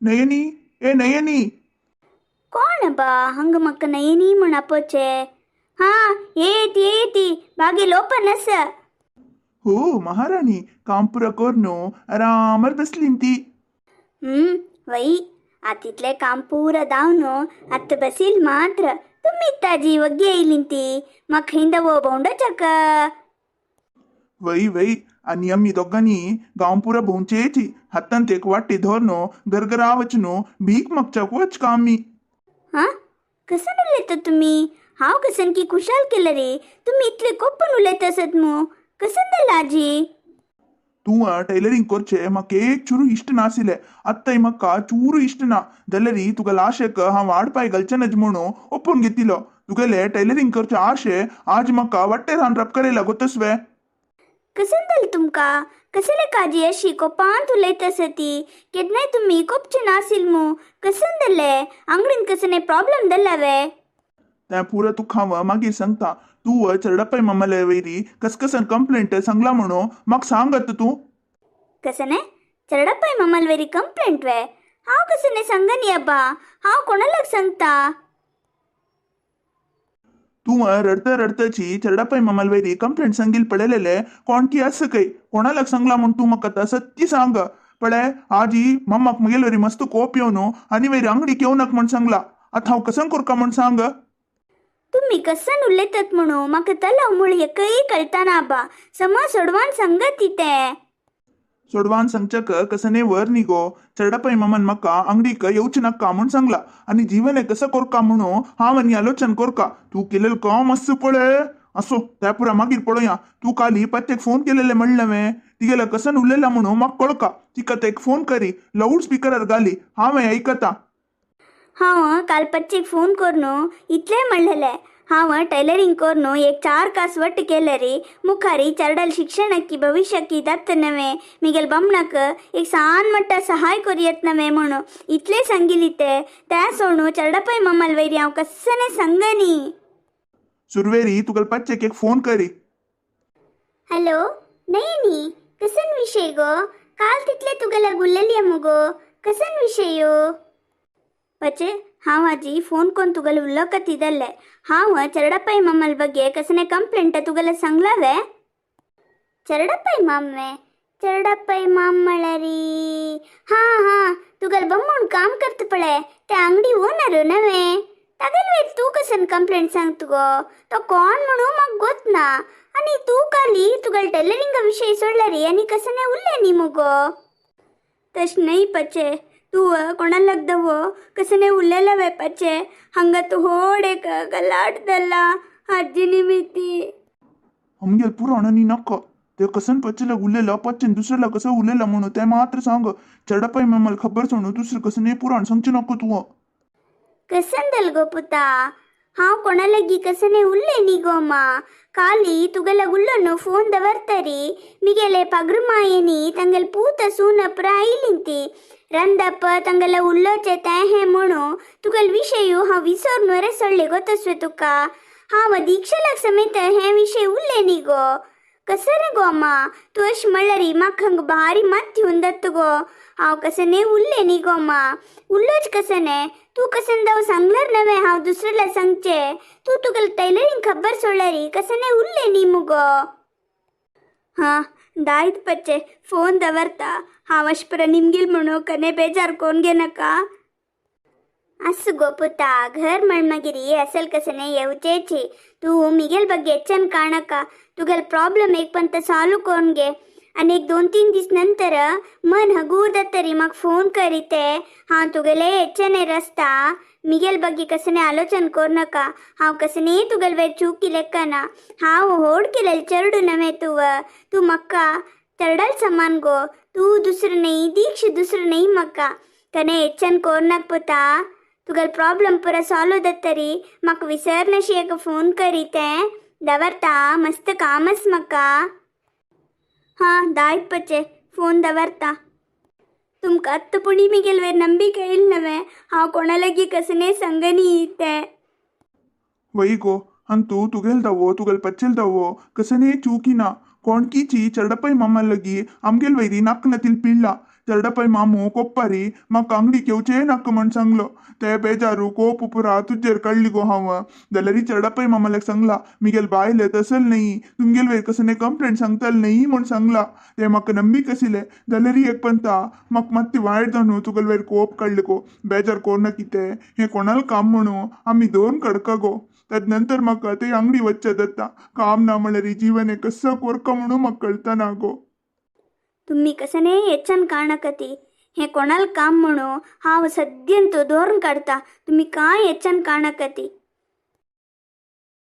नयनी, ए नयनी. कोण बा हंग म्हाका नयनी म्हण आपोवचे? हां, येत येत, बागेल ओपन आसा. हो महाराणी, काम पुरा करून आरामार बसली ती. वई, आतितले काम पूरा दावन आत्त बसील मात्र. तुम्ही ताजी वग्गी येयली ती म्हाका हिंद वो भोंवडोचक. वई वई, आणि आम्ही दोघांनी गांव पुरा भोवचेची, हातांत एक वाटी धरून गरगरा वचनो भीक मागच्याक वच का आम्ही. हां, कसन उलयता तुम्ही? हांव कसन की खुशाल केलं रे, तुम्ही इतले कोप्पन उलयत आसत मू. कसन जालें आजी? तूं टैलरिंग करचे म्हाका एक चुरू इश्ट नाशिल्ले, आत्ताय म्हाका चूरू इश्ट ना. जाल्यार तुका लाशेक हांव वाडपाय घालचें नज म्हणून ओपून घेतिलो. तुगेले टैलरिंग करचे आशे आज म्हाका वाटेर हान रप करयला गोतसवे. कसन जालें तुमकां? कसले काजी अशी कोपांत उलयत आसा ती? केन्नाय तुमी कोपचे नासील मू. कसन जालें? आंगडीन कसने प्रॉब्लेम जाला वे? तें पुरा तुका हांव मागीर सांगता. तूं चरडप्पाय मामाले वयरी कसकसन कंप्लेंट सांगला म्हणून म्हाका सांग आतां तूं. कसने चरडप्पाय मामाल वयरी कंप्लेंट वे? हांव कसने सांगनी अब्बा, हांव कोणालाक सांगता? तूं रडता रडताची चरडापाय मामाल वयरी कंप्लेंट सांगील पळयलेले कोण की आसा काय? कोणालाक सांगला म्हूण तूं म्हाका आतां सत्य सांग. पळय, आजी मम्माक म्हगेल वरी मस्त कोप येवन आनी वयर अंगडीक येवनाक म्हण सांगला. आतां हांव कसन करका म्हण सांग. तुम्ही कसन उलयतात म्हणू म्हाका तलाव मुळ एकय कळताना आबा. समा सोडवान सांगत ती तें. सोडवान सांगच्याक कसने वर न्ही गो. चरडापाय मामान म्हाका अंगडीक येवचें नाका म्हूण सांगला आनी जीवन कसं करका म्हणून हांव आनी आलोचन करका. तूं केलेलं काम आसा पळय. असो, त्या पुरा मागीर पळोवया. तूं काली पत्तेक फोन केलेले म्हणलें हांवें, तिगेल्या कसन उलयला म्हणून म्हाका कळका. तिका ते एक फोन करी, लावड स्पिकरार घाली, हांवें आयकता. हांव काल पच्चीक फोन करून इतलें म्हणलेलें, हांव टैलरिंग करून एक चार कास वट्ट केल्यारी मुखारी चरडल शिक्षणक्की भविष्यक्की दत्त नवे, मिगेल बमणक एक सान मट्ट सहाय करियत नवे म्हणून इतलें सांगिली ते. त्या सोडून चरडपय मम्मल वैरी हांव कसने सांगनी. सुरवेरी तुगेल पच्चेक एक फोन करी. हॅलो नयनी, कसन विषय गो? काल तितले तुगेला गुल्लेली मुगो, कसन विषय यो? पचे, हांव आजी फोन कोन तुगेल उल्लोकतिदल्ले. हांव चरडप्पाय मम्मल ಬಗ್ಗೆ कसने कंप्लेंट तुगेला सांगलावे? चरडप्पाय माम्मे? चरडप्पाय माम म्हळ्यारी हां हां, तुगेल बम्मूण काम करता पळय ते अंगडी ओनर नवे? तागेल वयर तूं कसन कंप्लेंट सांगता गो? तो कोण म्हणून म्हाका गोत ना. आनी तूं काली तुगेल टेलरिंगा विशय सोडल्यारी आनी कसने उरले न्ही मुगो. तशें न्हय पचे, तूं कोणालाक दवो कसने उरलेला वे पचे? हांगा तूं होड एक गलाट जाला हाजी निमित्ती. आमगेल पुराण आनी नाका. ते कसन पच्चेला उलयला, पच्चेन दुसऱ्याला कसं उलयला म्हणून ते मात्र सांग. चरडापाय मामाला खबर सोडून दुसरं कसं नाही पुराण सांगचें नाका तूं. कसन दल गो पुता? हांव कोणा लागी कसने उरले न्ही गो मा. काली तुगेला उल्लोನು फोन दवरतरी मिगेले पगरुमायनी ತಂಗೆಲ್ ಪೂತ ಸೂನಪ್ರ ಐಲಿಂತಿ ರಂದಪ್ಪ ತಂಗೆಲ್ಲ ಉಲ್ಲೋಚೆ ತೇ म्हणू तुगेल विशय हांव विसर सೊಳ್ಳೆ ಗೊತ್ತस्वे तुका. हांव दीक्षलाक समेत हे विशय उरले न्ही गो. कसरे गो अम्मा, तूं अशें म्हणल्यारी म्हाका हांगा भारी मात येवन जाता गो. हांव कसने उरले न्ही गो अम्मा, उल्लोच कसने. तूं कसन जावं सांगल्यार नवें हांव दुसऱ्याला सांगचे. तूं तुगेल टैलरिंग खबर सोडल्यारी कसने उरले न्ही मुगो. हां, दायत पच्चे, फोन दवरता हांव. अशें पुरा निमगील म्हणून कने बेजार कोण घेनाका. असं गो पुता, घर म्हण मागीर असल कसने येवचेची. तूं मिगेल ಬಗ್ಗೆ ಹೆಚ್ಚನ್ ಕಾಣಕ. तुगेल प्रॉब्लेम एक पण सॉल्व करून घे आणि एक दोन तीन दीस नंतर मन हगूर जातरी म्हाका फोन करीते. हांव तुगेले हेच्चेने रस्ता. मिगेल ಬಗ್ಗೆ कसने आलोचन करू नका. हांव कसने तुगेल वयर चूक केलेकना. हांव होड केलेल चरडू नव्हे तूं. तूं म्हाका चरडल समान गो. तूं दुसरं नाही, दीक्ष दुसरं नाही म्हाका. कने हेच्चन करू नाका पुता. तुगेल प्रॉब्लेम पुरा सॉल्व जातरी म्हाका विसरनाशी एक फोन करी. तें दवरता, मस्त कामच म्हाका. हां, दायत पचे, फोन दवरता. तुमकां आत्तां पुणी मिगेल वयर नंबिके येयल नवें, हांव कोणा लागीं कसने सांगनी तें. वई गो, अंतू तुगेल दावो तुगेल पच्चेल दावो कसने चूकी ना. कोणकीची चरडपय मामा लगी आमगेल वैरी नाक नतील पिळला. चरडापै मामू कोप्पारी म्हाका अंगडीक येवचें नाका म्हण सांगलो. ते बेजारू कोप पुरा तुजेर काडली गो हांव. जाल्यारी चरडापै मामाल्याक सांगला मिगेल बायले तसल न्ही, तुमगेल वयर कसने कंप्लेंट सांगतल न्ही म्हण सांगला. ते म्हाका नंबीक आशिल्ले. जाल्यारी एक पंता म्हाका मात्ती वायट जावन तुगेल वयर कोप काडले गो. बेजार कोरना कितें, हें कोणाल काम म्हणू आमी दोन कडका गो. तद नंतर म्हाका ते अंगडी वच्चे जाता. काम ना म्हळ्यार जीवन कसो कोरका म्हणू म्हाका कळतना गो. तुम्ही कसने येच्चन काणकती, हें कोणाल काम म्हणू हांव सद्यंत दोन काडता. तुम्ही काय येच्चन काणकती.